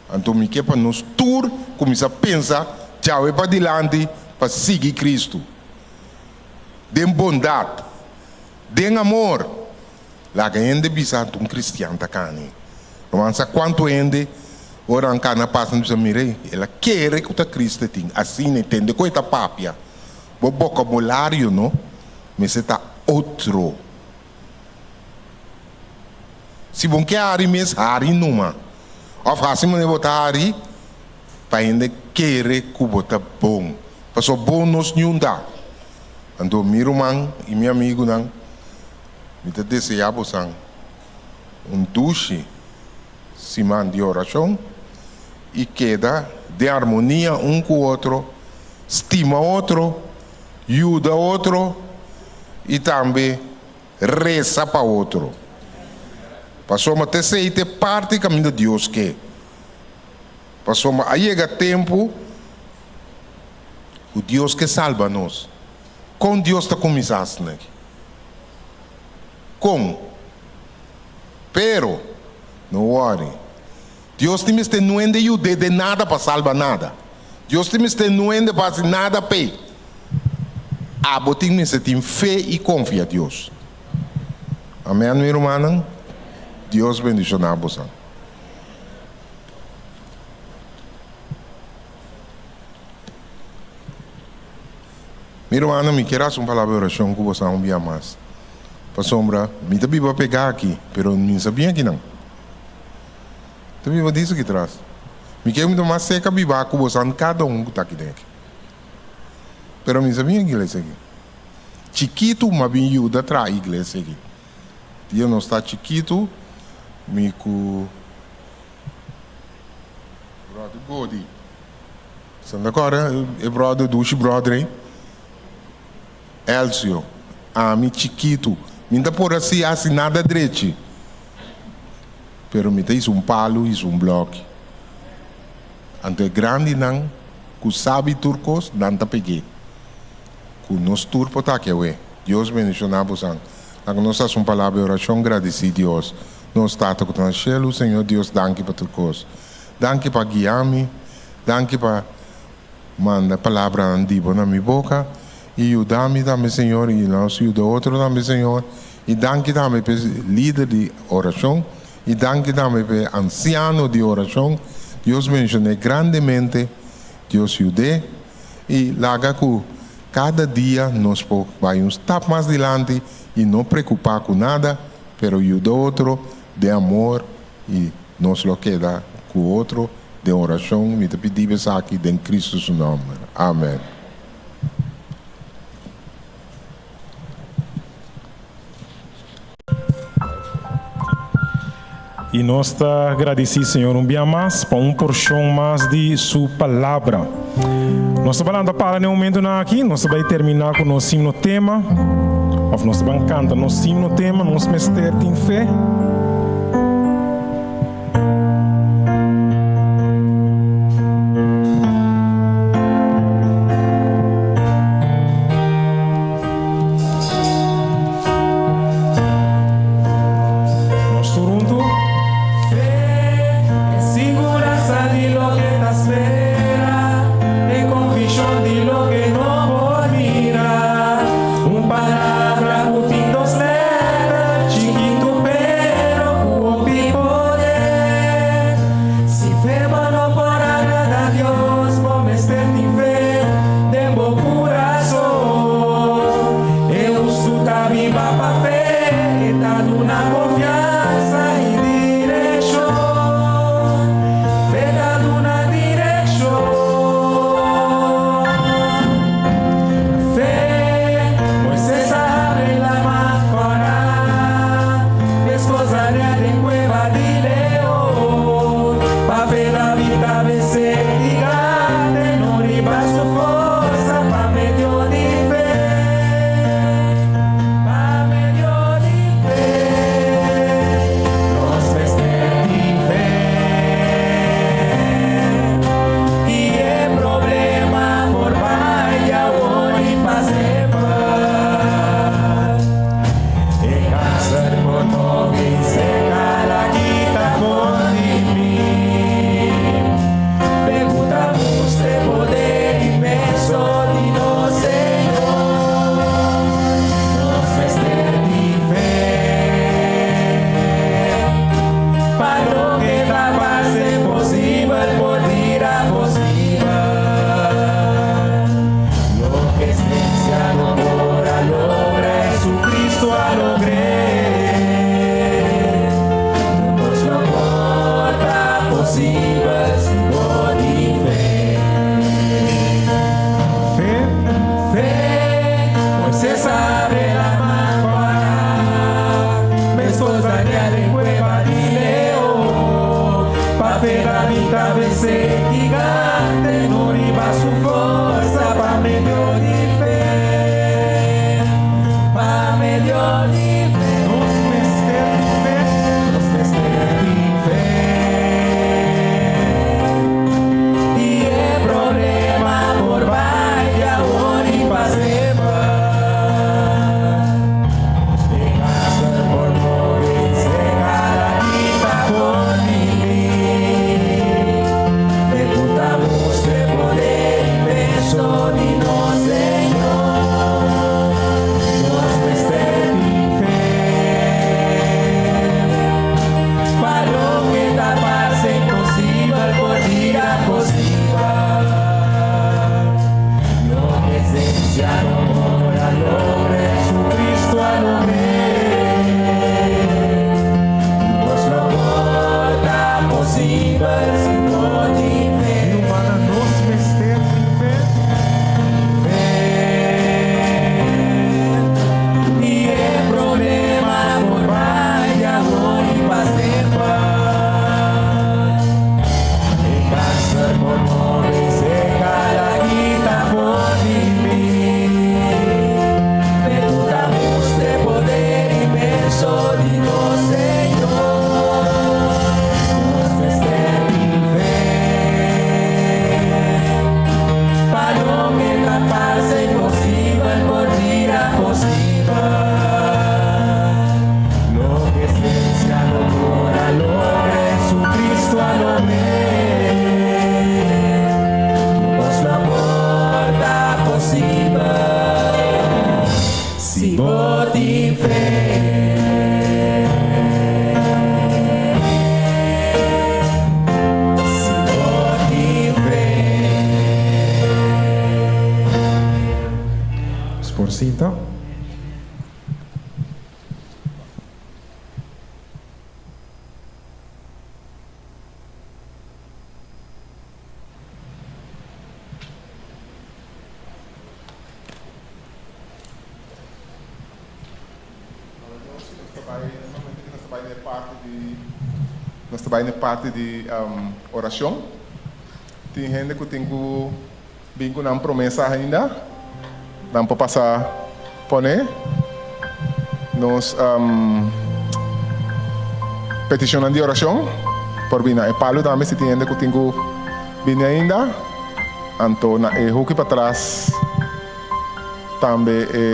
Speaker 7: Anto mi ke pa nos tur kuminsá pensa djawe padilanti pa sigui Kristu. Den bondat, den amor. Laga hende bisa anto un kristian ta kani. Ruman sa kuantu hende ora nan kana pasa nan bisa mira el a kere ku ta Kristu e tin. Asina e tende ku e ta papia. Bo bokabulario no mester ta otro. Si bo ke hari mes, hari numa. Of hasi manera bo ta hari pa hende kere ku bo ta bon. Pasobra bon nos niun ta. Anto mi ruman i mi amigunan, mi ta deseá bosan un dushi siman di orashon i keda den armonia un ku otro, stima otro, yuda otro i tambe resa pa otro. Pasobra ta esei ta e parti kaminda Dios ke. Pasobra a yega tempu ku Dios ke salba nos. Kon Dios ta kuminsá asina aki? Kon? Pero, no wòri. Dios tin mester nuende yud'é den nada pa salba nada. Dios tin mester nuende pa hasi nada p'e. Abo tin mester tin fe i konfia Dios. Amen, mi rumannan. Dios bendishoná bosan. Mi rumannan, mi kier hasi un palabra di orashon ku bosan un bia mas. Pasobra mi ta biba pegá aki, pero mi no sa bien akinan. Ta biba diso aki tras. Mi ke mi ta mas serka biba ku bosan kada un ku ta aki den aki. Pero mi sa bien iglesia aki. Chikitu m'a bin yuda traha iglesia aki. Dia nos ta chikitu, mi ku Brother Godi. Santa kòrda e brother, dushi brother ei? Elcio, Ami chikitu, mi n'ta por hasi hasi nada drechi, pero mi ta hisa un palu, hisa un bloki. Anto e grandinan ku sabi tur kos, nan ta peg'é. Ku nos tur por ta aki awe. Dios bendishoná bosan. Laga nos hasi un palabra di orashon, gradisí Dios. Nos Tata ku ta na shelu, Señor Dios, danki pa tur kos. Danki pa guia mi, danki pa. Manda palabranan di bo na mi boka i yuda mi tambe, Señor, i nos yuda otro tambe, Señor. I danki tambe p'e lider di orashon, i danki tambe p'e ansiano di orashon. Dios benshoné grandemente, Dios yud'é i laga ku kada dia nos por bai un stap mas dilanti i no preokupá ku nada, pero yuda otro den amor I nos lo keda ku otro den orashon. Mi ta pidi bo esaki den Kristu su nòmber. Amen.
Speaker 1: I nos ta gradisí Señor un bia mas pa un porshon mas di Su Palabra. Nos ta balanta para na e momentunan aki. Nos ta bai terminá ku nos himno tema, òf nos ta ban kanta nos himno tema, Nos Mester Tin Fe. Nos tur huntu.
Speaker 3: Fe e siguransa di loke ta spera, e konvikshon di loke no por mira. Un palabra ku tin dos lèter, chikitu pero. posibel si bo tin fe.
Speaker 1: Fe.
Speaker 3: Fe, Moises a habri laman kòrá, meskos Daniel den kueba di leon, pa fe David a vense gigante, no riba su forsa, pa medio di fe, pa medio di fe.
Speaker 1: Nos mester di fe.
Speaker 3: Nos mester di fe. I e problema por bai di awor i pa semper. E kanser por muri, seka la kita for di mi. Fe ku ta mustra e poder inmenso di nos Señor. Nos mester di fe. Pa loke ta parse imposibel por bira posibel. Loke siensia no por a logra, Jesucristo a logr'é. Nos lo por ta posibel si bo tin fe.
Speaker 1: Humana nos mester di fe.
Speaker 3: Fe. I e problema por bai di awor i pa semper. E kanser por muri, seka la kita for di mi. Fe ku ta mustra e poder inmenso di nos Señor. Nos mester di fe. Pa loke ta parse imposibel por bira posibel. Loke siensia no por a logra, Jesucristo a logr'é. Nos lo por ta posibel si bo tin fe. Si bo tin fe.
Speaker 1: Por sinta.
Speaker 2: Nos ta bai na parti di orashon. Tin hende ku tin ku bin ku nan promesa ainda. Nan por pasa pone nos petishonnan di orashon por bin na e palu tambe si tin hende ku tin ku bini ainda. Anto na e huki patras tambe e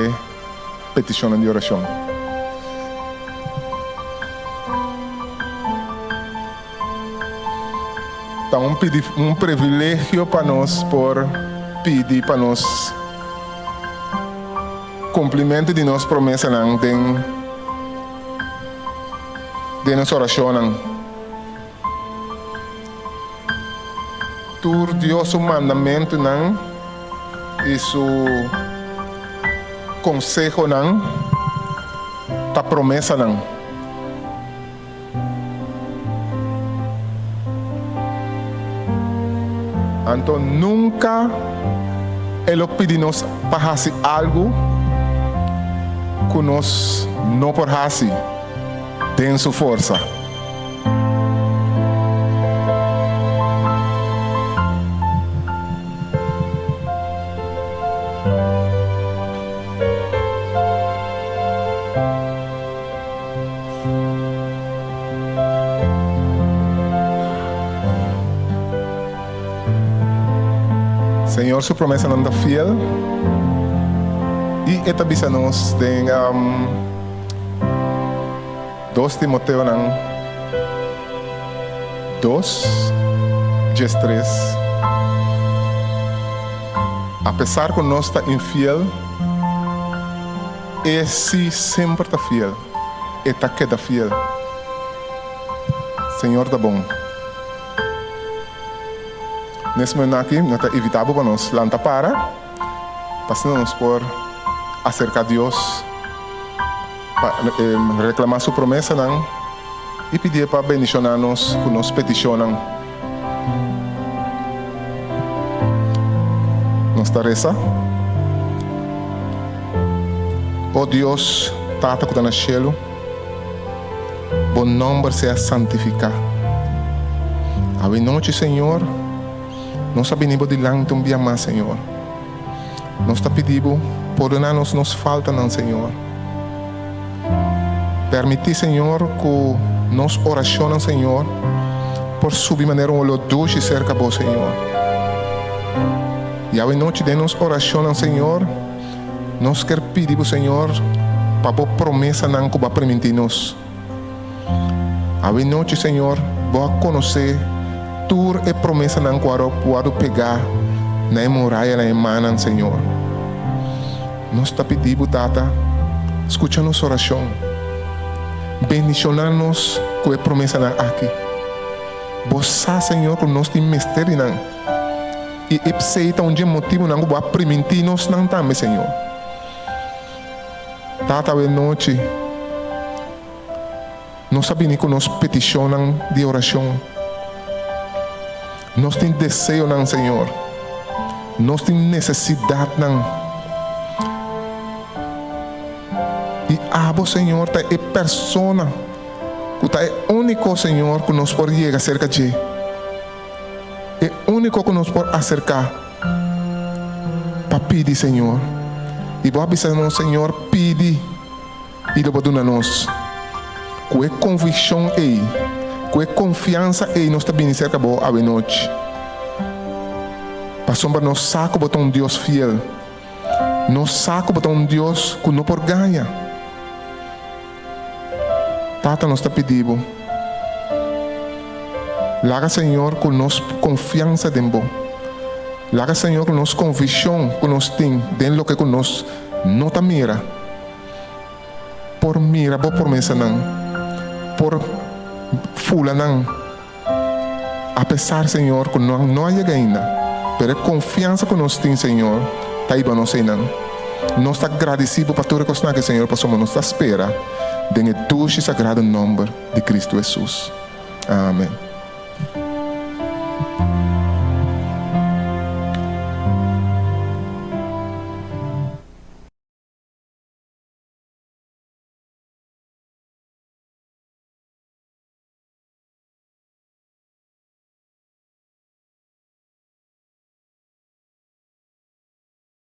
Speaker 2: petishonnan di orashon. Ta un pidi un privilegio pa nos por pidi pa nos kumplimentu di nos promesanan den den nos orashonnan. Tur Dios su mandamentunan i su konsehonan ta promesanan. Anto nunka e lo pidi nos pa hasi algu ku nos no por hasi den su forsa. Señor su promesanan ta fiel i e ta bisa nos den dos Timoteonan dos, 13, Apesar ku nos ta infiel, E si semper ta fiel. E ta keda fiel. Señor ta bon. Nes momento aki no ta evita bo pa nos lanta para, pa asina nos por aserka Dios pa reclama su promesanan y pidié pa bendiciona nos cu nos peticionnan. Nos ta resa. O Dios, Tata ku ta na shelu, Bo nòmber sea santifiká. Awe nochi, Señor, nos a bini Bo dilanti un bia mas, Señor. Nos ta pidi Bo pordoná nos nos faltanan, Señor. Permití, Señor, ku nos orashonnan, Señor, por subi manera un olor dushi serka Bo, Señor. I awe nochi den nos orashonnan, Señor, nos ker pidi Bo, Señor, pa Bo promesanan ku Bo a primintí nos. Awe nochi, Señor, Bo a konosé tur e promesanan ku a wòrdu pegá na e muraya na e mannan, Señor. Nos ta pidi Bo, Tata, skucha nos orashon. Bendishoná nos ku e promesanan aki. Bo sa, Señor, ku nos tin mester di nan. I epsei ta un dje motibunan ku Bo a primintí nos nan tambe, Señor. Tata, awe nochi nos a bini ku nos petishonnan di orashon. Nos tin deseonan, Señor. Nos tin nesesidatnan. I Abo, Señor, ta e persona ku ta e úniko, Señor, ku nos por yega serka dje. E úniko ku nos por aserká pa pidi, Señor. I Bo a bisa nos, Señor, pidi i lo Bo duna nos. Ku e konvikshon ei, ku e konfiansa ei nos ta bini serka Bo awenochi. Pasobra nos sa ku Bo ta un Dios fiel. Nos sa ku Bo ta un Dios ku no por gaña. Tata nos ta pidi Bo, laga Señor ku nos konfiansa den Bo, laga Señor ku nos konvikshon ku nos tin den loke ku nos no ta mira, por mira Bo promesanan, por fula nan. Apesar, Señor, ku nan no a yega ainda, pero e konfiansa ku nos tin, Señor, ta hiba nos einan. Nos ta gradisí Bo pa tur e kosnan aki, Señor, pasobra nos ta spera den e dushi i sagrado nòmber di Kristu Hesus. Amen.